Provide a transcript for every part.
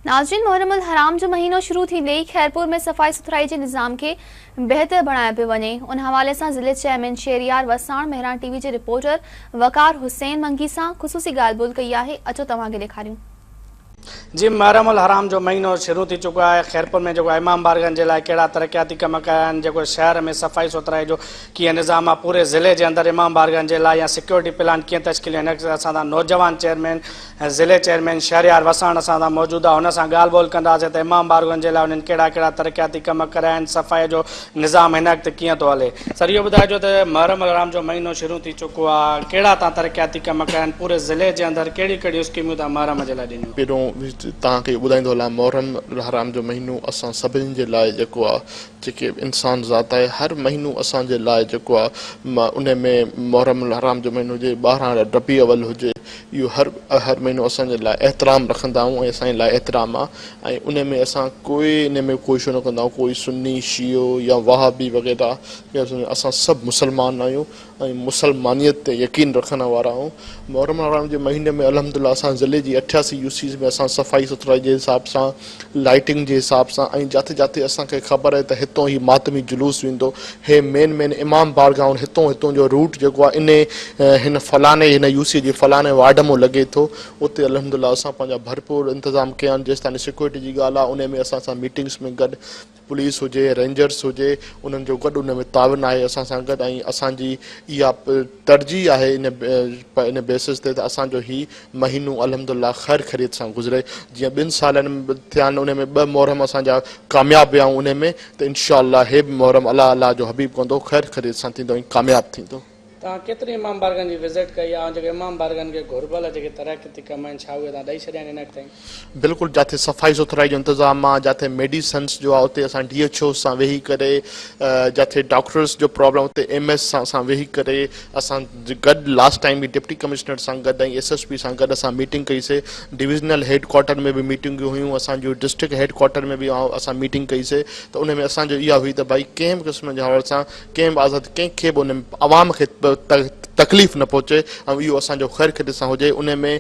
ناظرين محرم الحرام جو مهينو شروع ٿيندي ئي خيرپور ۾ صفائي سٿرائي جي نظام کي بهتر بڻايو پيو وڃي ان حوالي سان ضلعي chairman Shehryar Wassan Mehran T V جي رپورٽر وقار حسين منگي سان خصوصي ڳالهه ٻولهه ڪئي آهي اچو توهان کي ڏيکاريون. جي محرم الحرام جو مهينو شروع ٿي چڪو آهي خيرپور ۾ جيڪو امام بارگاهن جي لاء ڪهڙا ترقياتي ڪم ڪيا آهن جيڪو شهر ۾ صفائي سٿرائي جو ڪيئن نظام آهي پوري ضلعي جي اندر امام بارگاهن جي لاء يا سيڪيورٽي پلان ڪيئن تشڪيل هن اسان سان نوجوان چيئرمين ضلعي چيئرمين شهريار وساڻ اسان سان موجود آهي هن سان ڳالهه ٻولهه ڪنداسين ته امام بارگاهن جي لاء انهن ڪهڙا ڪهڙا ترقياتي ڪم ڪرايا آهن صفائي جو نظام هن وقت ڪيئن ٿو هلي سر اهو ٻڌائجو ته محرم الحرام جو مهينو شروع ٿي چڪو آهي ڪهڙا توهان ترقياتي ڪم ڪيا آهن پوري ضلعي جي اندر ڪهڙيون ڪهڙيون اسڪيمون توهان محرم جي لاء ڏنيون. پهريون توهان کي اهو ٻڌائيندو هلان محرم الحرام جو مهينو اسان سڀني جي لاء جيڪو آهي جيڪي انسان ذات آهي هر مهينو اسان جي لاء جيڪو آهي ان ۾ محرم الحرام جو مهينو هجي 12 ربيع اول هجي اهو هر هر مهينو اسان جي لاء احترام رکندا آهيون ۽ اسان جي لاء احترام آهي ۽ ان ۾ اسان ڪوئي ان ۾ ڪوئي شو نه ڪندا آهيون ڪوئي سني شيعو يا وهابي وغيره اسان سڀ مسلمان آهيون ۽ مسلمانيت تي يقين رکڻ وارا آهيون محرم الحرام جي مهيني ۾ الحمد لله اسان ضلعي جي 88 يو سيز ۾ اسان صفائي سٿرائي جي حساب سان لائٽنگ جي حساب سان ۽ جاٿي جاٿي اسان کي خبر آهي ته هتون هي ماتمي جلوس ويندو هي مين مين امام بارگاهن هتون هتون جو روٽ جيڪو آهي انهي هن فلاني هن يو سي جي فلاني وارڊ مون لڳي ٿو اتي الحمد لله اسان پنهنجا ڀرپور انتظام ڪيا آهن جيستائين سيڪيورٽي جي ڳالهه آهي انهي ۾ اسان سان ميٽنگس ۾ گڏ پوليس هجي رينجرس هجي انهن جو گڏ ان ۾ تعاون آهي اسان سان گڏ ۽ اسان جي اها ترجيح آهي ان ان بيسس تي ته اسان جو هي مهينو الحمد لله خير خيريت سان گذري جيئن ٻن سالن ٿيا آهن ان ۾ ٻه محرم اسان جا ڪامياب ويا ان ۾ ته انشاء الله هي به محرم الله الله جو حبيب ڪندو خير خيريت سان ٿيندو ۽ ڪامياب ٿيندو. توهان ڪيترين امام بارگاهن جي وزٽ ڪئي آهي ۽ جيڪي امام بارگاهن کي گهربل جيڪي ترقياتي ڪم آهن ڇا اهي توهان ڏئي ڇڏيا آهن هن وقت تائين؟ بلڪل جاٿي صفائي سٿرائي جو انتظام آ جاٿي ميڊيسنس جو آ اتي اسان ڊي ايڇ اوز سان ويهي ڪري جاٿي ڊاڪٽرس جو پرابلم اتي ايم ايس سان اسان ويهي ڪري اسان گڏ لاسٽ ٽائيم به ڊپٽي ڪمشنر سان گڏ ۽ ايس ايس پي سان گڏ اسان ميٽنگ ڪئي سي ڊويزنل هيڊ ڪوارٽر ۾ به ميٽنگون هيون اسان جون ڊسٽرڪٽ هيڊ ڪوارٽر ۾ به اسان ميٽنگ ڪئي سي ته ان ۾ اسان جو اها هئي ته ڀائي ڪنهن به قسم جي حوالي سان ڪنهن به آزاد ڪنهن کي به ان عوام کي تڪليف نه پهچي ۽ اهو اسان جو خير خيريت سان هجي ان ۾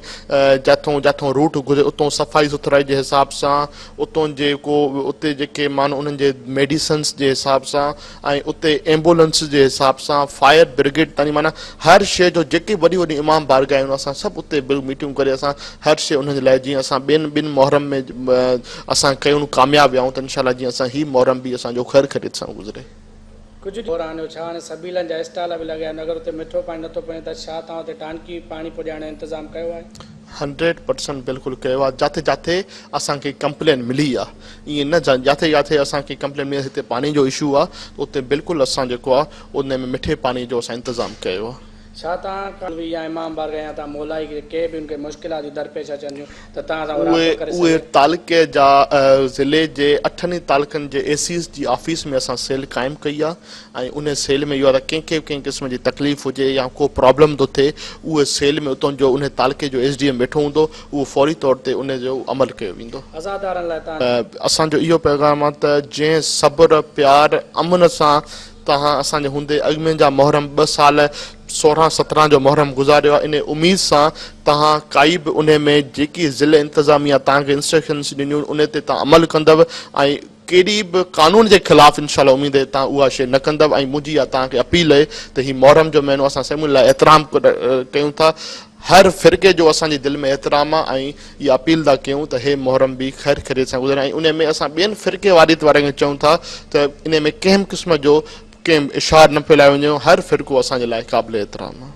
جاٿون جاٿون روٽ گذري اتون صفائي سٿرائي جي حساب سان اتون جيڪو اتي جيڪي مانو انهن جي ميڊيسنس جي حساب سان ۽ اتي ايمبولنس جي حساب سان فائر برگيڊ تائين معنيٰ هر شيء جو جيڪي وڏي وڏي امام بارگاهيون آهن اسان سڀ اتي به ميٽنگ ڪري اسان هر شيء انهن جي لاء جيئن اسان ٻين ٻن محرم ۾ اسان ڪيون ڪامياب ويا آهيون ته انشاء الله جيئن اسان هي محرم به اسان جو خير خيريت سان گذري. ڪجهه دوران ڇا هاڻي سبيلن جا اسٽال به لڳيا آهن اگر اتي مٺو پاڻي نٿو پڄي ته ڇا توهان اتي ٽانڪي پاڻي پڄائڻ جو انتظام ڪيو آهي؟ هنڊريڊ پرسنٽ بلڪل ڪيو آهي جاٿي جاٿي اسان کي ڪمپلين ملي آهي ائين نه جاٿي جاٿي اسان کي ڪمپلين ملي هتي پاڻي جو اشو آهي ته اتي بلڪل اسان جيڪو آهي ان ۾ مٺي پاڻي جو اسان انتظام ڪيو آهي. ڇا توهان ڪالوي يا امام بارگاهه يا توهان مولائي کي ڪي به ان کي مشڪلات جون درپيش اچن ٿيون ته توهان سان اهو رابطو ڪري اهي سگهي. تعلقي جا ضلعي جي اٺن ئي تعلقن جي اي سيز جي آفيس ۾ اسان سيل قائم ڪئي آهي ۽ ان سيل ۾ اهو آهي ته ڪنهن کي به ڪنهن قسم جي تڪليف هجي يا ڪو پرابلم ٿو ٿئي اهي سيل ۾ اتان جو ان تعلقي جو ايس ڊي ايم ويٺو هوندو اهو فوري طور تي ان جو عمل ڪيو ويندو. عزادارن لاء توهان. اسان جو اهو پيغام آهي ته جنهن صبر پيار امن سان توهان اسان جي هوندي اڳ ۾ جا محرم ٻه سال 16 17 جو محرم گذاريو آهي انهي اميد سان توهان ڪائي به انهي ۾ جيڪي ضلعي انتظاميا توهان کي انسٽرڪشنس ڏنيون انهي تي توهان عمل ڪندؤ ۽ ڪيڏي به قانون جي خلاف انشاء الله اميد آهي توهان اها شيء نه ڪندؤ ۽ منهنجي اها توهان کي اپيل آهي ته هي محرم جو مهينو اسان سڀني لاء احترام ڪيون ٿا هر فرقي جو اسان جي دل ۾ احترام آ ۽ اها اپيل ٿا ڪيون ته هي محرم به خير خيريت سان گذري ۽ انهي ۾ اسان ٻين فرقي واريت وارن کي چئون ٿا ته انهي ۾ ڪنهن به قسم جو ڪنهن اشهار نه ڦهلايو وڃي هر فرقو اسان جي لاء قابل احترام آ.